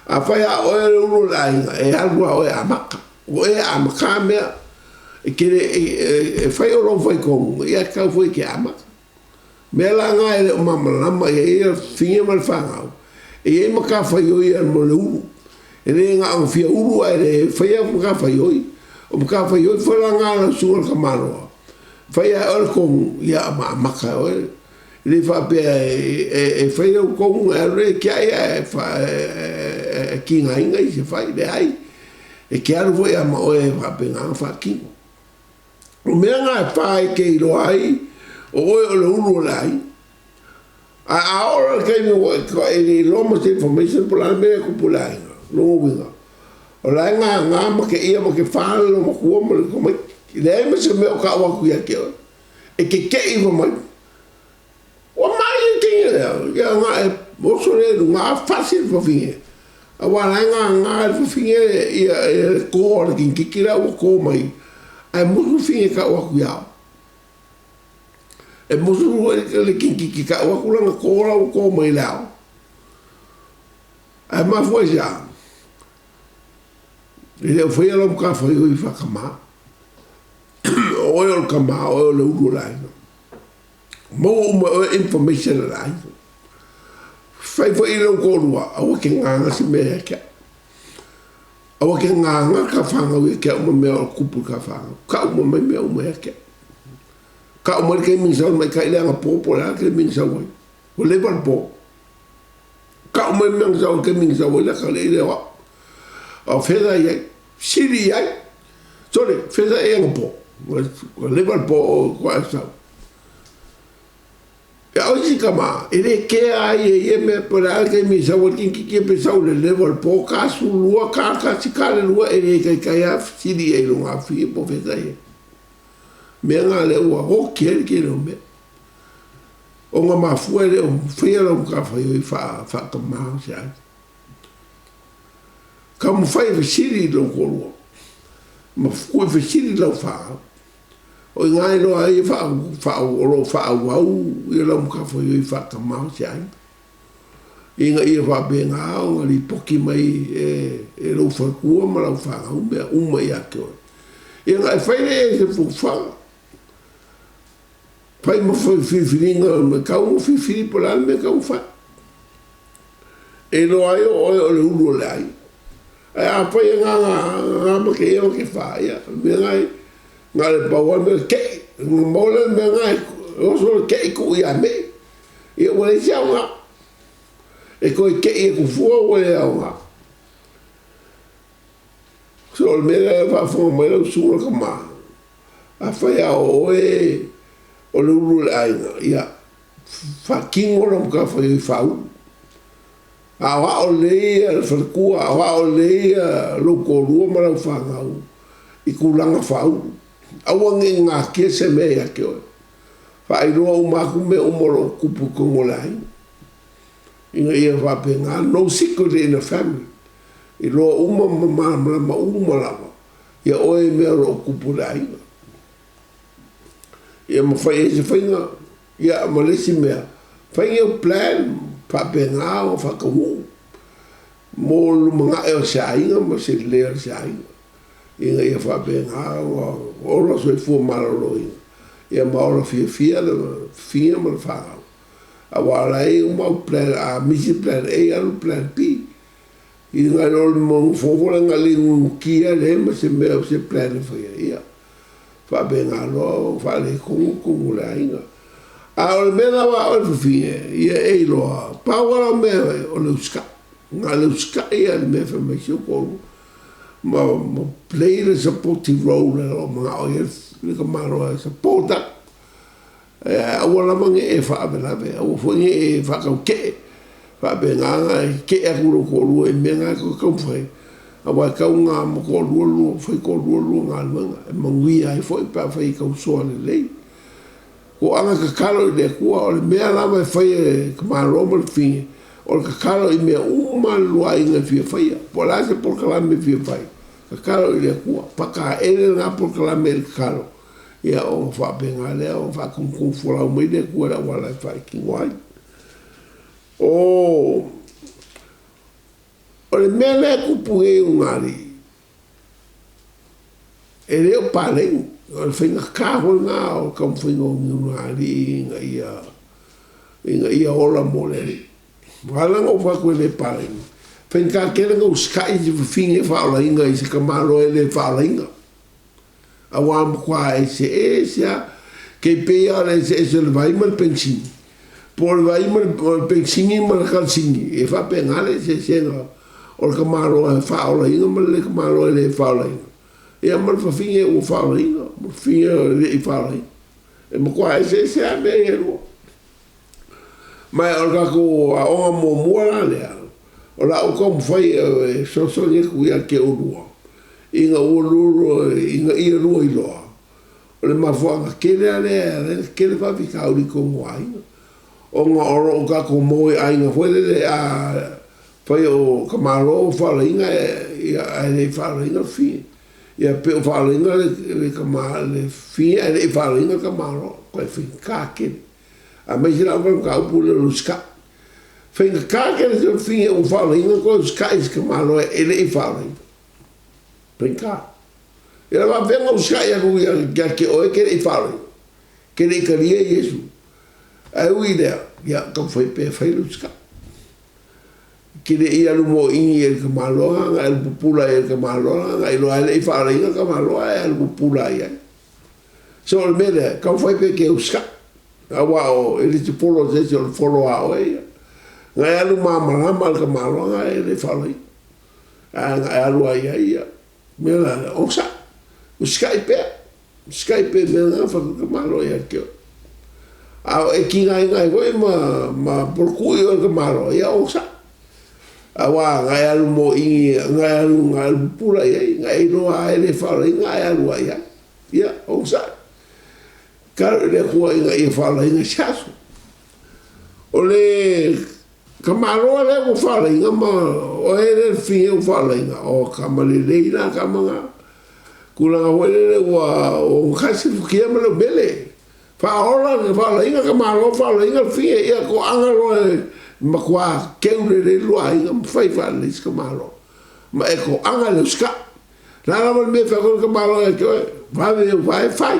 Afai lava o oe o le ulu o le aiga, e alu lava oe e amata. O oe e amata mea. E te le, e fai o lou faitonu, ia e tatau foi e te amata. Mea la na e le o malamalama i ai le fafine ma le fanau, e i ai matafaioi mo le ulu. E le na ona fia ulu ae le faia matafaioi. O matafaioi foi la na a lau susuga i le tamaloa, fai lava e oe le tonu, ia ma amata e oe. E le faapea e fai au tonu ona e alu lea e tiai ae e tigaina isi e fai. Leai, e te alu foi lava ma oe e faapena ona faatino. O mea na e fa e te iloa ai o oe o le ulu o le aiga. Ae a oo loa i le taimi ua e le iloa ma se information po o le a le mea e tupu i le aiga, lona uiga, o la e gagā ma te ia ma te fa le loomatua ma le tamaiti. E leai ma se mea o tau atu ia te oe. E tete'i fai mai. Ua mai le teine lea, ia na e oso lea i luga fasi le fafine. Aua la e gagā e le fafine ia le kō a le kinititi la ua kō mai, ae musu le fafine e tau atu ia oe. E musu foi le kinititi e tau atu lana kō la ua kō mai i le ao. Ae mafua i se a? E le o faia lau matafaioi faatamā. O oe o le tamā, o oe o le ulu o le aiga. Maua uma e oe information a le aiga. Fai foi i lou toalua, aua ke gagā se mea ia te au. Aua ke gagā ka whanau ia te au ma mea o kupu ka whanau. Ka uma mai mea uma ia te au. Ka uma le taimi sau mai kai le anga pō po le a ke taimi sau ai. Ua leva le pō. Ka uma mai mea sau le taimi sau ai le ka le ile o au. A o fea i ai. Sili i ai. Sole, fea e anga pō. Ua leva le pō o kua e sau. Ia o isi tama, e le kea ai e ia mea po o le a le taimi e sau ai le kinititi pe sau i le leva o le po, ka 12, ka 1, ka le 2, e le taitai lava fesili i ai i lona afifio po o fea sa i ai. Mea na lea ua oti ai le tele o mea. Ona mafua e le o faia lau matafaioi faatamā o se aiga. Taumafai e fesili i lou toalua ma tuu e fesili i lau fanau. O i ina e iloa ai o lo o faaauau ia lau matafaioi faatamā o se aiga, ina ia faapena ona lipoti mai e lou faletua ma lau fanau mea uma ia te oe. Ia ona e fai lea i se fuafuaga, fai ma filifiliga, e tatau ona filifili po o le a le mea e tatau ona fai. E iloa ai o oe o le ulu o le aiga. Ae afai e gaga ga ma ke ia ma ke fa, ia, o le mea lena e, na o le pau lava le mea o le ke'i. Ona maua lea o le mea lena e oso le ke'i tuu ia Me'i. Ia ua leai se aoga. E toe ke'i atu fua ua le aoga. So o le mea lea e faafofoga mai lau susuga i le tama, afai lava o oe o le ulu o le aiga, ia faatino lau matafaioi faaulu. Aoao lelei le faletua, aoao lelei lou toalua ma lau fanau i tulaga faaulu. Aua ne i natia se mea ia te oe. Faailoa uma atu mea uma o lo o tutupu i totonu o le aiga. Ina ia faapena, no secret in a family. Iloa uma ma malamalama uma lava ia oe i mea o lo o tutupu i le aiga. Ia ma fai ai se faiga, ia ma le isi mea, fai ni au plan faapena ona faataunuu mo le lumanai o se aiga ma se lelei o se aiga, ina ia faapena ona ola soifua maloloina, ia ma ola fiafia le fafine ma le fanau. Aua o la e i ai uma au plan, a misi le plan A, alu le plan B. I nai lo le nofonofo lea na le nunutia leai ma se mea o se plan e faia, ia faapena loa ona faaletonu tonu o le aiga. A o le mea lava a oe le fafine, ia e iloa, pau lava lau mea o le usikai. Na o le usikai lava i le mea e fai mai si ou toalua ma ma play le supportive role o lo o manao i ai le tamaloa e support atu. Aua lava ne i e faalavelave, aua foi ne i e faatautee, faapena ona e tetee atu i lou toalua i mea na e tou te taumafai, aua e tatau ona toalua lua, fai toalua lua galuega, e manuia ai foi pe afai e tausoa lelei. Toaga tatalo i le Atua, o le mea lava e fai e le Malo ma le fafine, o le tatalo i mea uma a le lua aiga e fia faia, po o le a se polokalame e fia fai, tatalo i le Atua, pataele lena polokalame i le tatalo. Ia ona faapena lea ona faatonutonufolau mai le Atua i le auala e faatino ai. O le mea lea e tupu nei i Ugalii, e le o paleni, o le faigata foi lena o le taumafaiga o ni Ugalii ina ia ola mo le alii. Ua ala ona ou fai atu e le paleni, faigata tele ona usitai se fafine faaolaina i se tamaloa e le faaolaina. Aua matua eseese lava, kei pei lava o le eseese o le vai ma le penisini, po o le vai ma le penisini ma le kalasini, e faapena le eseesega o le tamaloa e faaolaina ma le le tamaloa e le faaolaina, ia ma le fafine ua faaolaina ma le fafine e le i faaolaina. E matua eseese lava mea ia e lua. Ma o le tatou aoga muamua la lea, o le a ou taumafai e fesoasoani atu ia te oulua, ina ua lua, ina ia lua iloa, o le mafuaaga tele lava lea e ala ai ona tele faafitauli i totonu o aiga, ona o lo o tatou maua i aiga foi lele a fai o tamaloa ua faaolaina ae le i faaolaina le fafine. Ia pei o faaolaina le tama le fafine ae le i faaolaina le tamaloa, matua faigata tele. Aemaise lava le mataupu lea o le usikai. Faigata tele se fafine ua faaolaina toe usikai i se tamaloa e le i faaolaina. Faigata. Ia faapefea ona usikai atu ia te oe e te le i faaolaina, e te le i talia Iesu. Ae ui i lea, ia taumafai pea e fai le usikai. E te le i alu moiini i le tamaloa na e alu pupula ai i le tamaloa na iloa ai e le i faaolaina le tamaloa ae alu pupula ai i ai. So o le mea lea, taumafai pea e te usikai. Aua o, e le te polo e se isi, o le polo a oe ia. Na e alu malamalama i le tamaloa na e le faaolaina. Ae na e alu lava i ai ia, mea la lea, onosai, usikai pea, usikai pea i mea na fai atu ai le tamaloa ia te oe. A o e tigaina ai foi ma, ma polotu'i oe e le tamaloa, ia onosai. Aua na e alu mōʻī, na e alu, na e alu pupula i ai, na e iloa lava e le faaolaina ae alu lava i ai. Ia, onosai. Tatalo i le Atua ina ia faaolaina i se aso. O le tamaloa lea ua faaolaina ma oe lea le fafine ua faaolaina, o tama lelei la tama na. Tulaga foi lele ua ogatasi le futia ma le umele. Faaola, faaolaina tamaloa, faaolaina le fafine, ia toaga loa e matua keu lelei le lua aiga ma fai faalelei se tamaloa. Ma e toaga i le usikai. O le a lava le mea e fai atu ai le tamaloa ia te oe, vave ou vae fai.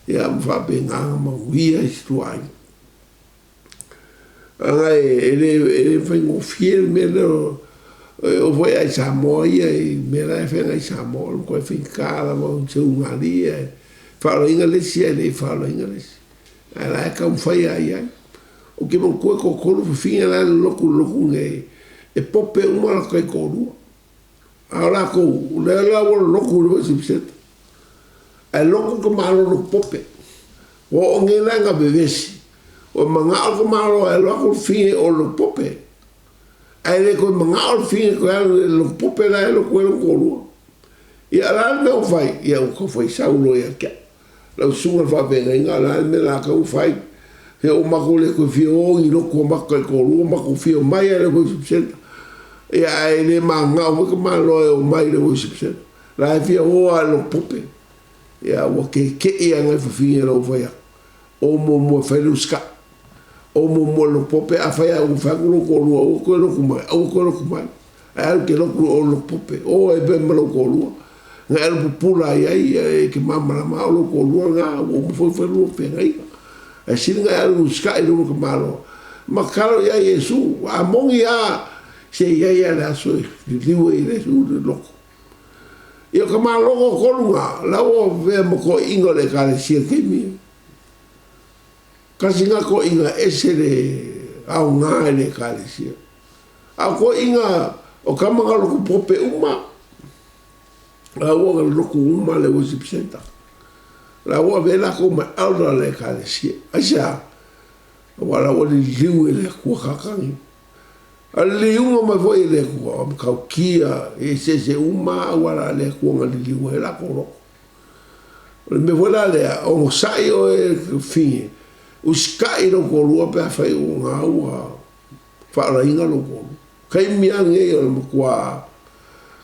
Ia ma faapena ona manuia ai si tua aiga. Aga e le e le faigofie le mea lea o e oo foi i Samoa ia i mea la e feagai i Samoa, o le matua faigata lava o se ulugalii ae faaolaina le isi ae le faaolaina le isi. Ae la e taumafai lava i ai. Ou te manatua e toatolu fafine la e lolotu i le lotu lenei, e pope uma latou taitoalua. A o latou, o lea la ua lolotu i le worship centre. Ae lotu tamaloa lotu pope. Ua oo nei la ina vevesi, ua manao le tamaloa e alu atu le fafine i o i le lotu pope. Ae le toe manao le fafine e toe alu i le lotu pope la e lotu ai lona toalua. Ia o le a le mea ua fai? Ia ua tau fai sau loa ia te au. Lau susuga i le faafeagaiga, o le a le mea o le a tatau ona fai? Se ua matou le toe fia o i lotu a matou taitoalua, matou fia omai lava i le worship centre. Ia ae le mananao foi tamaloa e omai i le worship centre. La e fia o lava i le lotu pope. Ia ua keke'i lava nai fafine i lou fai atu. O muamua e fai le usikai. O muamua i le lotu pope, afai lava ua fai atu lou toalua aua toe lotu mai, aua toe lotu mai. Ae alu e te lotu i o i le lotu pope, o ai pea ma lou toalua. Na e alu pupula ai ai, e te malamalama lava o lou toalua lena, ua uma foi ona fai lua feagaiga. Ae sili ona e alu e usikai i lou tamaloa, ma tatalo i ai Iesu. A moni lava, se i ai lava le aso e liliu ai e Iesu le loto. Ia o tamaloa toatolu na, la ua avea ma toeaiina o le Ekalesia i le taimi lenei. Tasi lena toeaiina e ese le aoga i le Ekalesia. A o toeaiina o tama na lotu pope uma, la ua na lotu uma le worship centre. La ua avea latou ma elder o le Ekalesia. Aisea? Aua la ua liliu e le Atua tagata nei. A o le liliuga mai foi e le Atua, o matautia e eseese uma lava auala a le Atua na liliu ai latou loto. O le mea foi la lea, onosai oe e fafine, usitai i lou toalua pe afai o na ua faaolaina lou toalua. Taimi lava lenei o le matua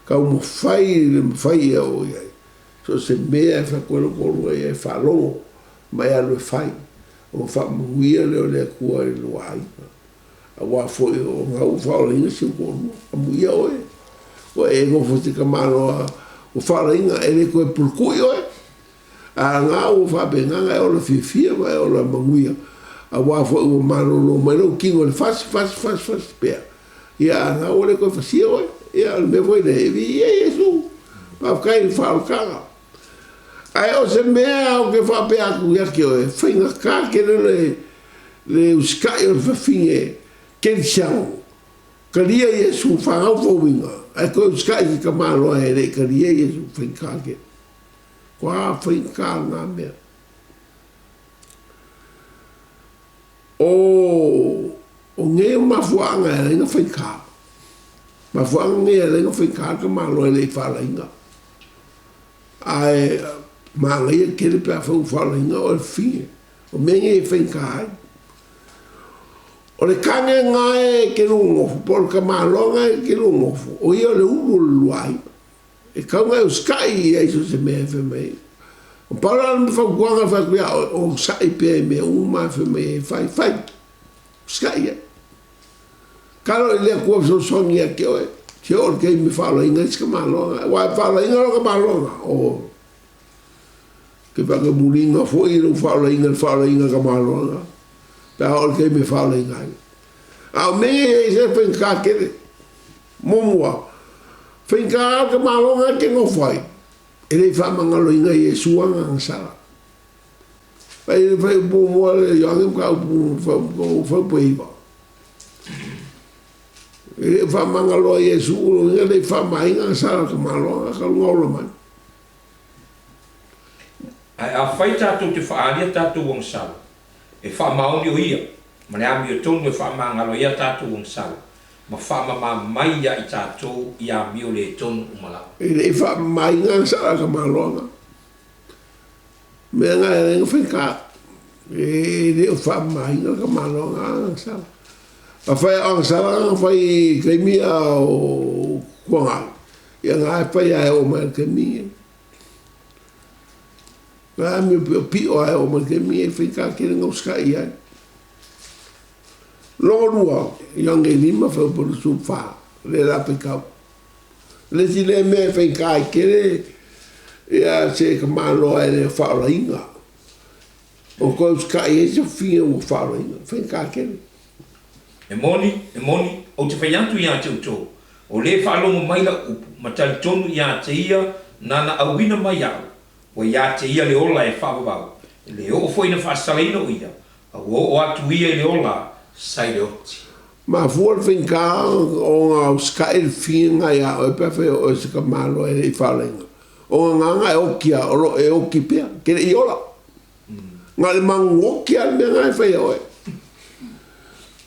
taumafai le mafai e oo i ai, so o se mea e fai atu ai lou toalua ia e faalogo ma e alu e fai, ona faamanuia lea o le Atua i lou aiga. Aua foi o na ua faaolaina si ou toalua, amuia oe, ua e nofo i se tamaloa ua faaolaina, e le toe pulukui oe. A na ua faapena ona e ola fiafia ma e ola manuia, aua foi ua malolo mai lou tino i le fasi, fasi, fasi, fasi pea. Ia, a na ua le toe fasia oe. Ia, o le mea foi lea, e viia Iesu. Faafetai i le faaolataga. Ae o se mea ou te faapea atu ia te oe, faigata tele le, le usitai o le fafine kerisiano. Talia Iesu, fanau fouina, ae toe usitai i se tamaloa e le i talia Iesu, faigata tele. Kua faigata lena mea. O, o nei o mafuaaga e ala ai ona faigata. Mafuaaga nei e ala ai ona faigata le tamaloa e le i faalaina. Ae manaia tele pe afai ua faalaina oe fafine. O mea nei e faigata ai. O le tane lena e te lugofo, po o le tamaloa lena e te lugofo, o ia o le ulu o le luaina. E tatau ona e usitai i ai so o se mea e fai mai ai. Na pau la le fautuaga e fai atu ia oe, onosai pea i mea uma e fai mai ai e fai, fai. Usitai i ai. Tatalo i le Atua e fesoasoani ia te oe, se oo i le taimi e faaolaina ai se tamaloaga. Aua e faaolaina loa tamaloaga, oh, e te faatamuliga foi i lou faaolaina i le faaolaina o tamaloaga, pe a oo i le taimi e faaolaina ai. A o mea ia e i ai se faigata tele. Muamua, faigata lava le tamaloaga e te nofo ai, e le i faamagaloina e Iesu ana agasala. Fai le fai muamua le Ioane mataupu fuaiupu e 9. E le i faamagaloa e Iesu, lona uiga e le i faamaina agasala a le tamaloaga talu ona ola mai. Ae afai tatou te faaalia tatou agasala, e faamaoni o Ia, ma le amiotonu e faamagalo ai a tatou agasala, ma faamama mai ia i tatou i amio le tonu uma lava. E le i faamamaina agasala a le tamaloaga. Mea na e ala ai ona faigata, e le o faamamaina le tamaloaga a agasala. Afai o agasala na fai i taimi a o Tuanai, ia na e fai lava e oo mai i le taimi lenei. Na amio piopio lava e oo mai i le taimi lenei, e faigata tele ona usitai i ai. Lona lua, Ioane 5 fuaiupu 24, lea o le a faitau. O le isi lea mea e faigata ai tele ia se tamaloa e le faaolaina, o toe usitai ai se fafine ua faaolaina, faigata tele. E moni, e moni, ou te fai atu iā te outou, o lē faalogo mai lau upu, ma talitonu iā te ia nāna auina mai iaʻu, ua iā te ia le ola e faavavau, e lē oo foi ina faasalaina o ia, a ua oo atu ia i le ola sa i le oti. Mafua le faigata ona usitai le figa ia oe pe afai o oe se tamaloa e le i faolaina. O gagaga e oki a o lo o e oki pea, ke le i ola. Na o le magoki lava le mea na e fai e oe.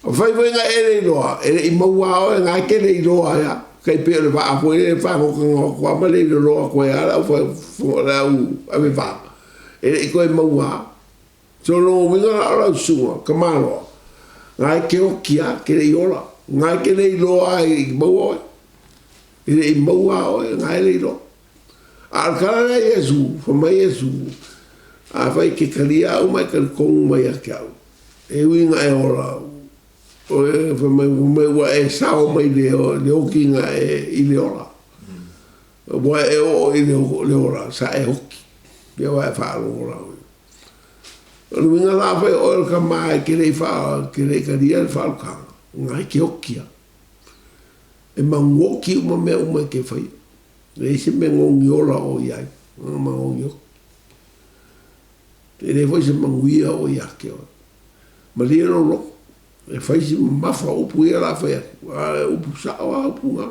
Afai foi na e le iloa, e le i maua lava oe, na e te le iloa ai lava. Tai pei o le vaa foi lea e fagota atu lava ma le loloa atu ai lava le au ave vaa, e le i toe maua lava. So o lona uiga la o lau susuga, tamaloa, na e te oti lava, e te le i ola. Na e te le iloa lava i maua oe. E le i maua lava oe, na e le iloa. A o le tala lea a Iesu, fai mai Iesu, Afai e te talia au ma e talitonu mai ia te au, e ui ina e ola, fai mai, mai ua e sao mai le okiga e i le ola. Ua e oo i le ola, sa e oki. Ia ua e faalogo la oe. O le uiga la afai o oe o le tama e te le i faa, te le i talia le faaolataga, na e te oki lava. E magoki uma mea uma e te faia. E leai se mea gogi ola o i ai, ona magogi oki. E leai foi se manuia o ia te oe. Malie lou loto, e fai si mamafa o upu ia o le a fai atu, a o upu sao lava upu na.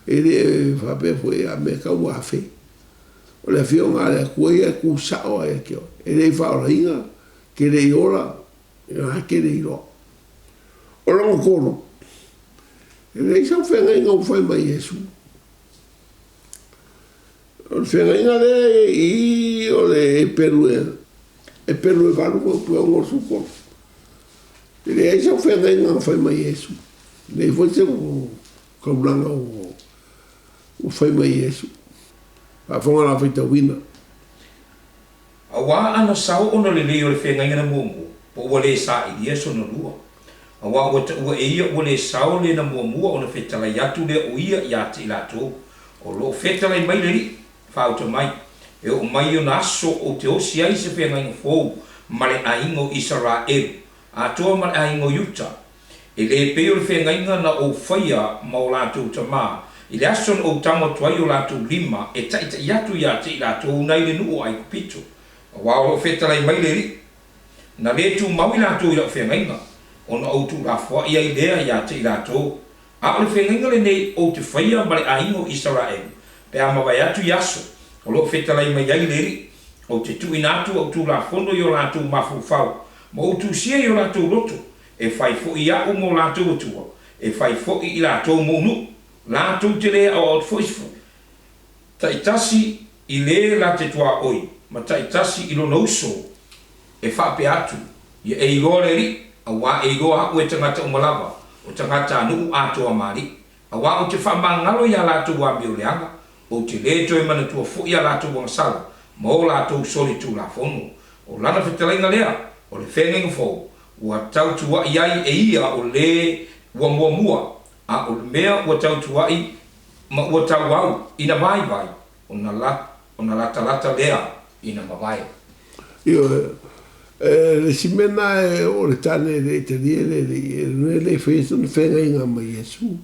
E le faapea foi a mea tau ua afe. O le Afioga a le Atua ia e tu sao lava ia te oe. E le i faaolaina, e te le i ola, na e te le iloa. O lona tolu, e leai sau feagaiga ua fai mai Iesu. O le feagaiga lea e i i o le Eperu e Eperu e 8 fuaiupu e 63. E leai sau feagaiga na fai mai Iesu. E leai foi sau taulaga ua fai mai Iesu. Faafofoga la faitauina. Auā ana sao ona lelei o le feagaiga na muamua, po ua lē sailia sona lua. Auā ua taua e ia ua lē sao le na muamua ona fetalai atu lea o ia iā te i latou. O lo o fetalai mai le Alii, faauta mai, e oo mai ona aso ou te osi ai se feagaiga fou ma le aiga o Isaraelu, atoa ma le aiga o Iuta, E lē pei o le feagaiga na ou faia ma o latou tamā, i le aso na ou tago atu ai o latou lima e taʻitaʻi atu iā te i latou nai le nuu o Aikupito, auā o lo o fetalai mai le Alii. Na lē tumau i latou i lau feagaiga, ona ou tuulafoaʻi ai lea iā te i latou. A o le feagaiga lenei ou te faia ma le aiga o Isaraelu, pe a mavae atu i aso o lo o fetalai mai ai le Alii, ou te tuuina atu au Tulafono i o latou mafaufau, ma ou tusia i o latou loto, E fai foi iaʻu mo latou Atua, e fai foi i latou mou nuu, latou te lē aoao atu foi se taitasi i lē la te tuaoi ma taitasi i lona uso, e faapea atu, Ia e iloa le Alii, auā e iloa aʻu e tagata uma lava, o tagata a nuu atoa ma alii. Auā ou te faamagalo iā latou amio leaga, ou te lē toe manatua foi a latou agasala ma o latou solitulafono. O lana fetalaiga lea, o le feagaiga fou, ua tautuaʻi ai e ia o lē ua muamua, a o le mea ua tautuaʻi ma ua tauau ina vaivai, ona la, ona latalata lea ina mavae. Ioe, e le isi mea lena e oo le tane e le i talia le Alii, e le le faia sona feagaiga ma Iesu.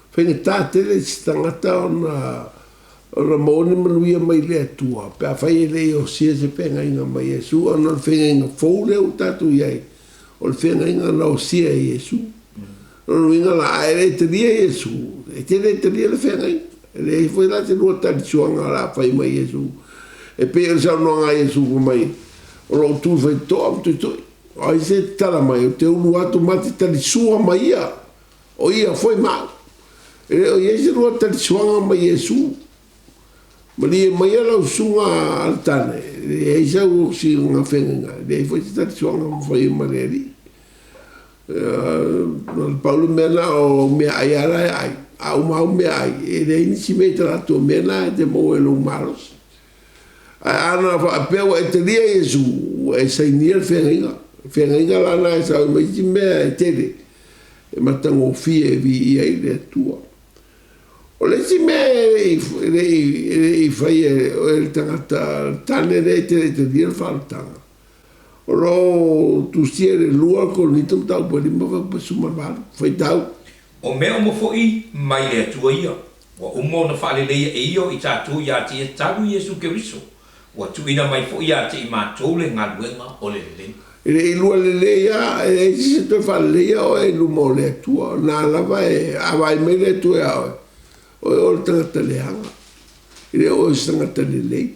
Faigata tele i se tagata ona ona maua ni manuia mai le Atua pe afai e le i osia se feagaiga ma Iesu, ona o le feagaiga fou lea ua tatou i ai, o le feagaiga na osia e Iesu. O lona uiga la, a e le talia Iesu, e te le talia le feagaiga. E leai foi la se lua talisuaga o le a fai mai Iesu. E pei o le saunoaga a Iesu fai mai, O lou tu faitotoa ma tuitui. O ai se tatala mai, ou te ulu atu ma te talisua ma ia, o ia foi ma au. E le o i ai se lua talisuaga ma Iesu. Malie maia lau susuga a le tane, e leai sau osiga feagaiga, e leai foi se talisuaga ma faia ma le Alii. Pau le mea na o au meaai lava la e ai, a uma au meaai, e leai nisi mea i talaatu o mea na e te maua i lou malosi. Ae ana faapea ua e talia Iesu, ua e sainia le feagaiga. O le feagaiga la na e sao ai ma isi mea e tele, e matagofie e viia ai le Atua. O le isi mea e le i faia e le tagata, le tane lea e te le i talia le faaolataga. O lo o tusia i le 2 Korinito mataupu e 5 fuaiupu 18. Faitau. O mea uma foi mai le Atua ia, ua uma ona faaleleia e Ia o i tatou ia te Ia talu Iesu Keriso, ua tuuina mai foi ia te i matou le galuega o le lelei. E le i lua lelei a, e leai se isi e toe faaleleia oe i luma o le Atua, o lena lava e, a vaai mai le Atua ia oe, o oe o le tagata leaga, e le o oe o se tagata lelei.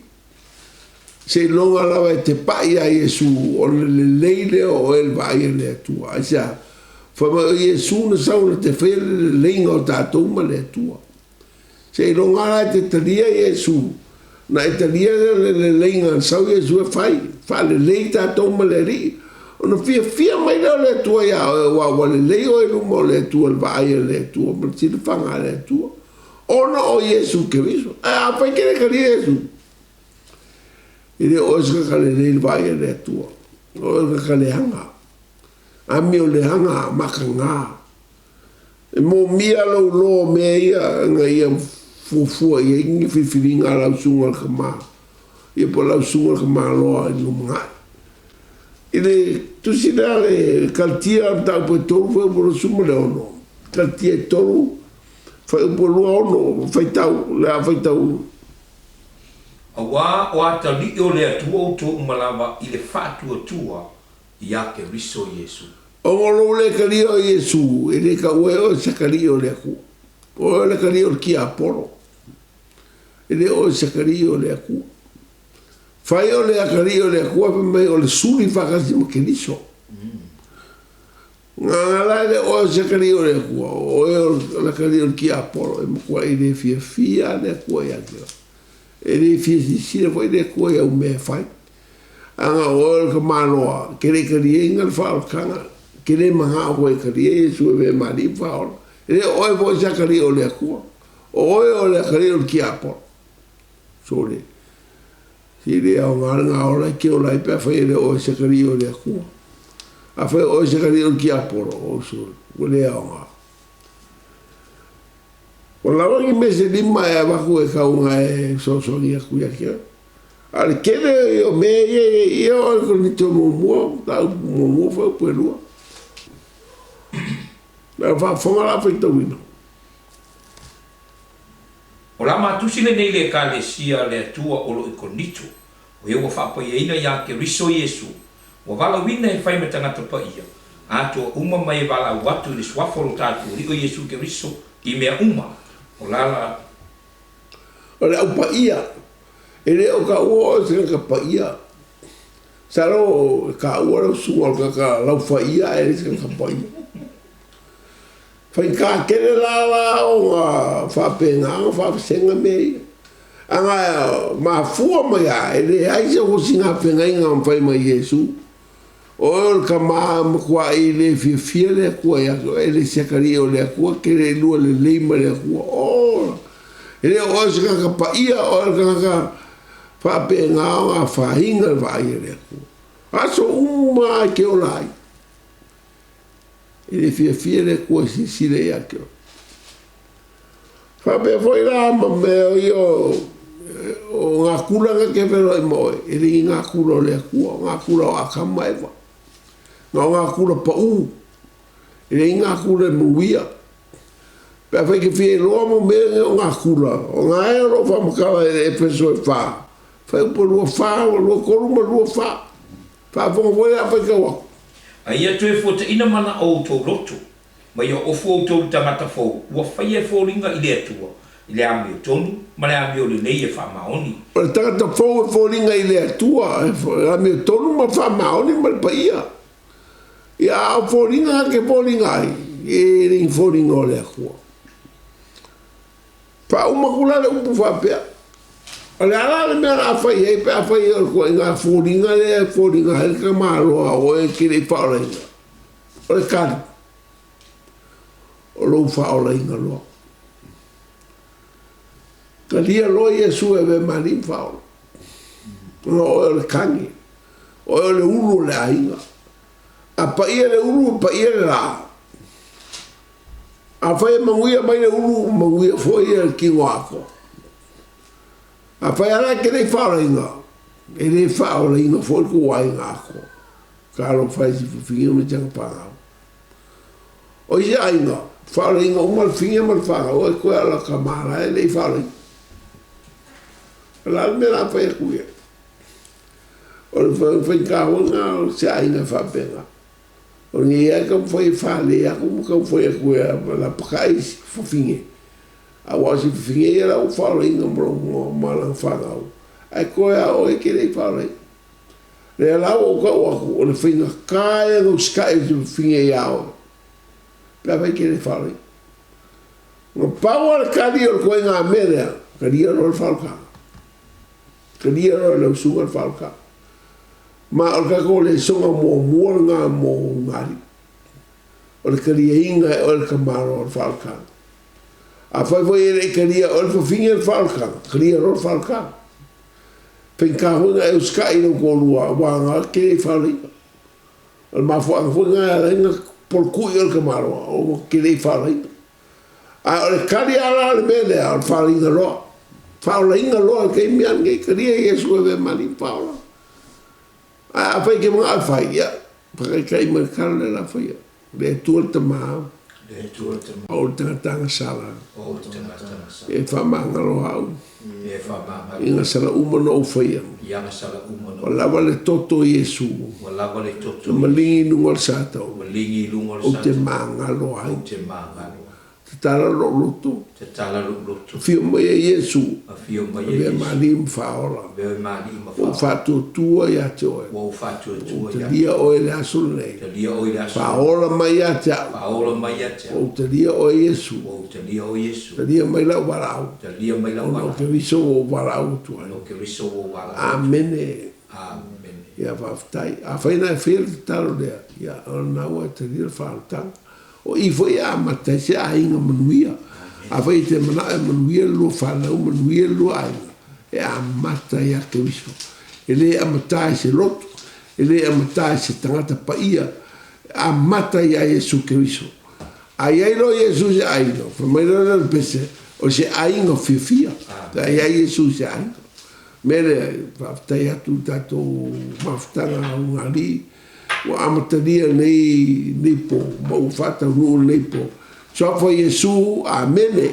Seiloga lava e te pai iā Iesu, ona lelei lea o oe i le vaai a le Atua. Aisea? Fai mai o Iesu na sau na te faia le leleiga o tatou ma le Atua. Seiloga la e te talia Iesu, na e talia lea o le leleiga na sau Iesu e fai, faalelei tatou ma le Alii, ona fiafia mai lea o le Atua iā oe, aua ua lelei oe i luma o le Atua i le vaai a le Atua ma le silafaga a le Atua, ona o Iesu Keriso. Ae afai e te le talia Iesu, E le o oe se tagata lelei i le vaai a le Atua, o oe o le tagata leaga, amio leaga, makaga. E mōmia lou loa o mea ia ina ia fuafua i ai ni filifiliga a lau susuga i le tama, ia po o lau susuga i le tamaloa i le lumanai. I le tusi lea a le Kalatia o le mataupu e 3 fuaiupu 26, Kalatia e 3 fuaiupu 26, faitau, le a faitau. Auā o atalii o le Atua outou uma lava i le faatuatua iā Keriso Iesu. Ona o lou le talia o Iesu, e le taua ai oe o se atalii o le Atua. O oe o le atalii o le tiapolo, e le o oe o se atalii o le Atua. Fai o le atalii o le Atua fai mai o le suli faatasi ma Keriso. Ngā la e le oe o se atalii o le Atua, o oe o le atalii o le tiapolo, e matuai le fiafia le Atua ia te oe. E le fia silasila foi le Atua i au mea e fai. Ana o oe o le tamaloa, ke le i taliaina le faaolataga, ke le manao foi e talia Iesu e avea ma Alii ma Faaola. E le o oe foi se atalii o le Atua, o oe o le atalii o le tiapolo. Sole, se le aoga le gaola e te ola ai pe afai e le o oe se atalii o le Atua. Afai o oe se atalii o le tiapolo, oh sole, ua le aoga. Ua lava ni mea se lima e avatu e tau na e fesoasoani atu ia te oe. A o le tele o mea ia e ia o le Korinito muamua, mataupu muamua fuaiupu e lua. Na o faafofoga la faitauina. O la matusi lenei i le Ekalesia a le Atua o lo i Korinito, o e ua faapaiaina iā Keriso Iesu, ua valaauina e fai ma tagata paia, atoa uma mai e valaau atu i le suafa o lo tatou Alii o Iesu Keriso i mea uma, o la la. O le au paia, e le o taua oe o se tagata paia. Masalo e taua lau susuga o le tagata laufaia ae le se tagata paia. Faigata tele la la ona faapena ona faavasega mea ia. Aga mafua mai lava, e leai se hosina feagaiga na mafai mai Iesu. O oe o le tama matuai le fiafia le Atua ia te oe, e le se atalii o le Atua, te le lua lelei ma le Atua. Oh, e le o oe o se tagata paia, o oe o le tagata faapena ona afaina le vaai a le Atua. Aso uma lava e te ola ai. E le fiafia le Atua e silasila ia te oe. Faapea foi la ma mea ia o, o ngā kura na te whenua i ma oe, e le i ngā kura o le Atua, o ngā kura o Akama ma Eva. Na o ngā kura paū, e le i ngā kura e manuia. Pe afai ke fia iloa mo mea nei o ngā kura, o ngā ea o lo o whaamatala e le Efeso e whā, whai upo lua whā, lua toru ma lua whā. Faafofoga foi le a faitau atu. A ia toe fuataina mana o outou loto, ma ia ofu outou i tagata fou, ua faia e foliga i le Atua, i le amiotonu ma le amiolelei e faamaoni. O le tagata fou e foliga i le Atua, e amiotonu ma faamaoni ma le paia. Ia, a o foliga na ke foliga ai, e le ni foliga o le Atua. Faauma atu la le upu faapea, O le a la le mea o le a fai ai pe afai o le ituaiga foliga lea e foliga ai le tamaloa o oe e te le i faaolaina? O le tali, O lou faaolaina loa. Talia loa Iesu e avea ma Alii ma Faaola. Ona o oe o le tane, o oe o le ulu o le aiga. A paia le ulu, e paia le lā. Afai e manuia mai le ulu, manuia foi le tino atoa. Afai lava la e te le i faaolaina, e le faaolaina foi le tou aiga atoa. Talofa i si fafine ma si ana fanau. O isi aiga, faaolaina uma le fine ma le fanau, ae toe ala tama la e le i faaolaina. O le a le mea o le a fai atu i ai? O le faigata foi lena o se aiga e faapena. O lenei lava e taumafai e fale atu ma taumafai atu e lapatai si fafine, aua o si fafine ia la ua faaolaina ma lana fanau, ae toe lava o oe e te le i faaolaina. Lea la ua ou tau atu, o le faigata ia ona usitai o si fafine iā oe, pe afai e te le faaolaina. Na pau lava le tali o le ituaiga mea lea, talia loa le faaolataga. Talia loa e lau susuga le faaolataga. Ma o le tatou lesona muamua lena mo ulugalii, o le taliaina e oe le tamaloa o le faaolataga. Afai foi e le i talia e oe le fafine le faaolataga, talia loa le faaolataga. Faigata foi ona e usitai i lou toalua aua na te le i faaolaina. O le mafuaaga foi lena e ala ai ona polokui oe e le tamaloa ona e te le i faaolaina. Ae o le tali lava la o le mea lea, o le faaolaina loa. Faaolaina loa i le taimi lava lenei, talia Iesu e avea ma Alii ma Faaola. Ae afai e te manao e fai, ia, faataitai mai le tala lea o le a faia. Le Atua le Tama, o ou le tagata agasala, e faamagalo au i gasala uma na ou faia. Ua lava le toto o Iesu na maligi i luga o le Satau, ou te magalo ai. Tatala lou loto. Afio mai e Iesu. Avea ma Alii ma Faaola. Ua ou faatuatua ia te Oe. Ua ou talia Oe i le aso lenei. Faaola mai ia te au. Ua ou talia Oe Iesu. Talia mai lau valaau. Ona o Keriso ua ou valaau atu ai. Amene. Ia faafetai. Afai na e faia le tatalo lea, ia o lena ua e talia le faaolataga. O i foi e amata ai se aiga manuia. Afai e te manao e manuia le lua fanau, manuia le lua aiga, e amata ia Keriso. E le amata i se lotu, e le amata i se tagata paia, e amata ia Iesu Keriso. A i ai loa Iesu i se aiga, fai mai loa lea o le pese, o se aiga fiafia, pe a i ai Iesu i se aiga. O le mea lea, faafetai atu i le tatou mafutaga a Ulugalii, Ua amatalia nei nei po ma ua faataunuu lenei po. Suafa Iesu, Amene.